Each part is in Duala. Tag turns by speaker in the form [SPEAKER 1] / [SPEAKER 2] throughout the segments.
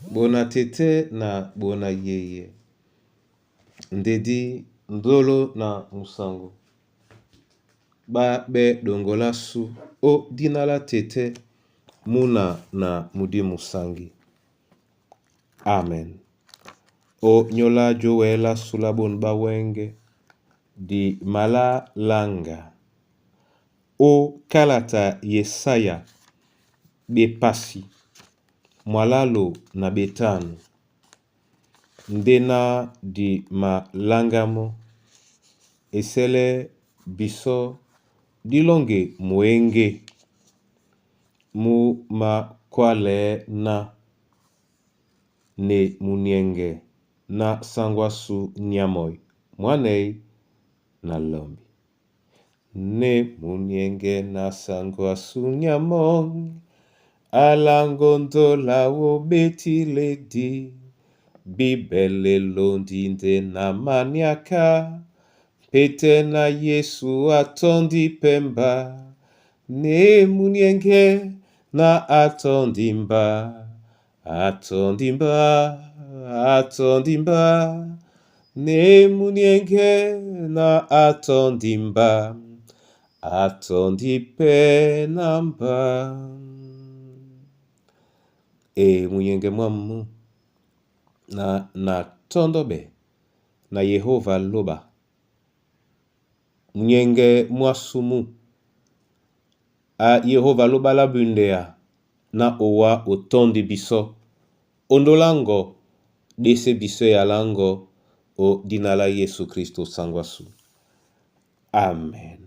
[SPEAKER 1] Bona tete na bona yeye ndedi ndolo na musango ba be dongola su o dina la tete, muna na mudimu sangi. Amen. O nyola jowe la sula bon ba wenge di mala langa o kalata Yesaya bepasi mwalalo na betano ndena di malangamo esele biso dilonge mwenge mu makwalɛɛ ná ne muniɛŋgɛ na sangwasu nyamɔi mwanɛi na lɔmbi. Ne muniɛŋgɛ na sangwasu nyamɔi alangondola wo betiledi Bibele londi nde na maniaka pete na Yesu atondi pemba ne muniɛŋgɛ na atondimba atondimba atondimba ne muniɛŋgɛ na atondimba atondi pe na mba. E muniɛŋgɛ mwamu na na tondobe na Yehova loba muniɛŋgɛ mwasumu a Yehova loba la bundea na owa otondi biso ondolango dese biso ya lango o dina la Yesu Kristo sangwasu. Amen.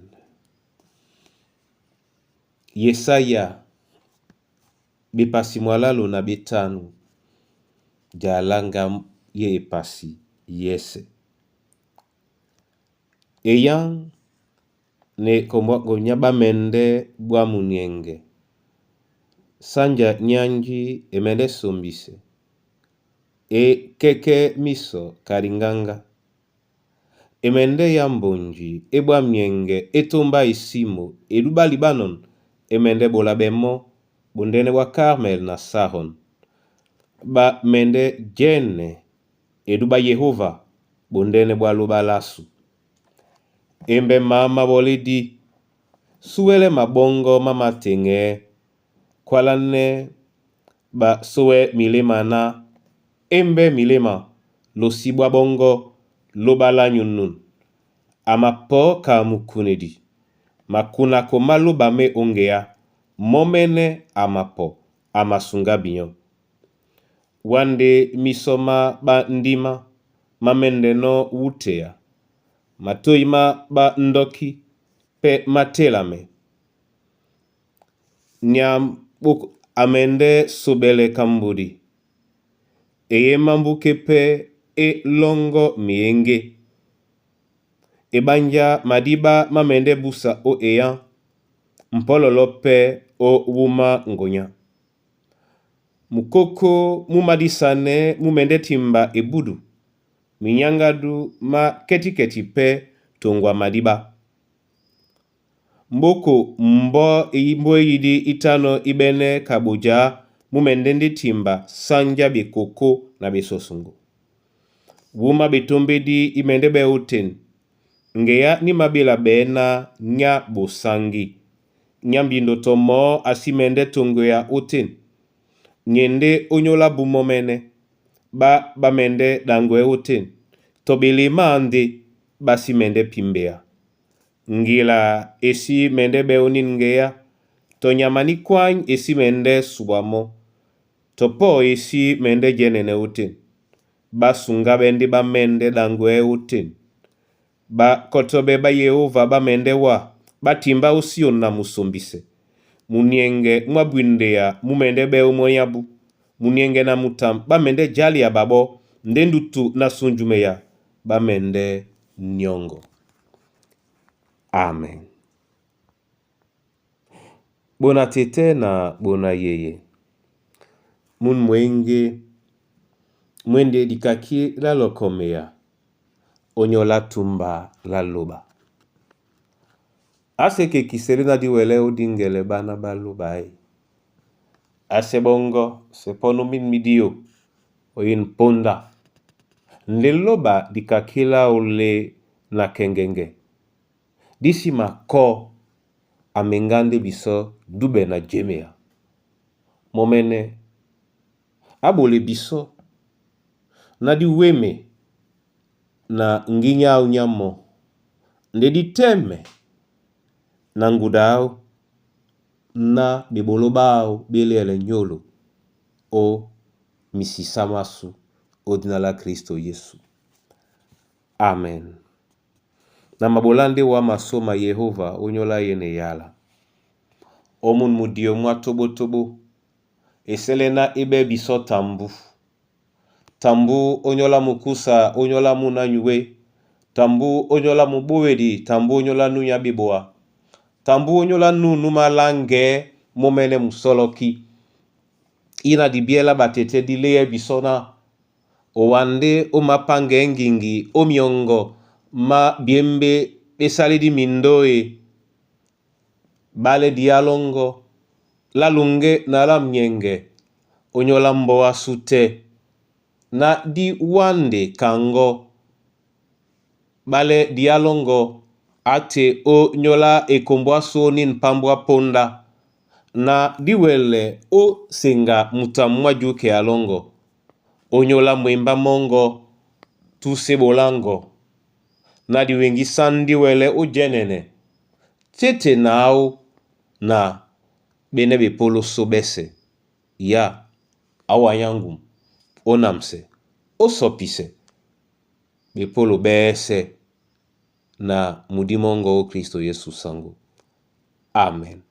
[SPEAKER 1] Yesaya bepasi mwalalo na betano dialanga ye epasi yese. Eyang ne kombwango nya bamende bwa muniɛŋgɛ sanja nyanji emende sombise e keke miso kalinganga emende ya mbonji e bwa miɛŋgɛ e tomba esimo eduba Libanon emende bola bemo bondene bwa Carmel na Saron ba mende jene eduba Yehova bondene bwa loba lasu. Embe mama boledi suwele mabongo ma mateŋɛ kwalane ba sowe milema na embe milema losi bwa bongo loba la nyunun amapɔ ka mukunedi makunako maloba me ongea mɔmɛnɛ amapɔ amasunga binyɔ. Wande miso ma bandima mamɛndɛnɔ wuteya matoi ma bandoki pe matelame nyambu amende sobele kambudi eyemambuke pe e longo mienge ebanja madiba mamende busa o eyan mpɔlɔlɔ pɛ o wuma ngonya. Mukoko mu madisanɛ mumende timba ebudu minyáŋgadu má kɛtikɛti pɛ́ toŋgwa madíɓá. Mbóko mbɔ́ eyidi ítánɔ́ íɓɛ́nɛ́ ka ɓojá mú mɛndɛ́ ndé timba sánjá ɓekokó na ɓesosoŋgo. Wúma ɓetómbédí í mɛndɛ́ ɓɛ́ ótên, ŋgeá ní māɓéla ɓɛɛ́ ná nyá ɓosáŋgi, nyá mbindo tɔ mɔɔ́ a sí mɛndɛ́ toŋgoya ótên, nye ndé ónyólá bú mɔ́mɛ́nɛ́, ɓá ɓá mɛndɛ́ ɗaŋgwɛ̌ ótên, tɔ ɓelemá ndé ɓá sí mɛndɛ́ pimbea. Ŋgela e sí mɛndɛ́ ɓɛ́ ónîn ŋgeá, tɔ nyama ní kwány e sí mɛndɛ́ subwa mɔ́, tɔ pɔ́ e sí mɛndɛ́ jɛ́nɛnɛ ótên. Ɓá suŋgáɓɛ́ ndé ɓá mɛ́ndɛ́ ɗaŋgwɛ̌ ótên. Ɓakɔtɔɓɛ́ ɓá Yehova ɓá mɛndɛ́ wá, ɓá timbá ó Síon na musombisɛ. Muniɛŋgɛ mwá bwindea mú mɛndɛ́ ɓɛ́ ómɔ́ nyábú. Muniɛŋgɛ na mutam ɓá mɛndɛ́ jalia ɓaɓɔ́, ndé ndutu na sunjumeya ɓá mɛndɛ́ nyɔŋgɔ. Amen. Bona tete na bona yeye mun mwenge mwende dikaki la lokomeya onyola tumba la loba. Ase kekisele na diwɛlɛ ó díŋgɛlɛ ɓána ɓá lóɓa ei. Ase ɓɔŋgɔ se pɔ́ nú mín mídío. Oyini ponda ndé lóba dikaki láō lê na kɛŋgɛŋgɛ, dí sí makɔ́ a meŋgá ndé bisɔ́ dúɓɛ na jemea. Mɔ́mɛ́nɛ́ á ɓole bisɔ́ ná dí weme na ŋgínya áō nyá mɔ́ ndé dí tɛ́mɛ na ŋguda áō ná ɓeɓoló ɓáō ɓé léɛlɛ nyólo ó misisá másū ó dina lá Kristo Yesu. Amen. Na maɓolá ndé wǎ masó ma Yehóva ónyólá yêne yala. Ómún mudio mwá tóɓótóɓó, e sɛ́lɛ́ ná é ɓɛ́ bisɔ́ tambú. Tambú ónyólá mukúsa ónyólá mû na nyué, tambú ónyólá mubówedi, tambú ónyólá nú nyá ɓeboa, tambú ónyólá nú nú maláŋgɛɛ́ mɔ́mɛ́nɛ́ musɔ́lɔ́kí. Í na dibiɛ́ lá ɓatetɛ́ dí léɛ bisɔ́ ná o wa ndé ó mapáŋgɛɛ́ ŋgiŋgi ó myɔŋgɔ má byěmbé ɓé sálídí mindó e. Ɓálɛ́ diyálɔ́ŋgɔ́ lá luŋgɛ́ na lá munyɛŋgɛ ónyólá mbɔ́ ásū tɛ́ ná dí wánde kaŋgɔ́. Ɓálɛ́ diyálɔ́ŋgɔ́ á te ó nyólá ekombo ásū ónín pámbwá póndá na dí wɛlɛ ó seŋga mutamb mwá jukɛ a lɔ́ŋgɔ ónyólá mwembá mɔ́ŋgɔ́ túsɛ́ ɓoláŋgɔ na di weŋgísá ndé wɛlɛ́ ó jɛ́nɛnɛ tete na áō na ɓénɛ́ ɓepólósó ɓɛ́sɛ̄. Yá á wanyá ŋgum, ó namsɛ, ó sɔpisɛ ɓepólo ɓɛ́sɛ̄ na mudi mɔ́ŋgɔ ó Kristo Yesu saŋgó. Amen.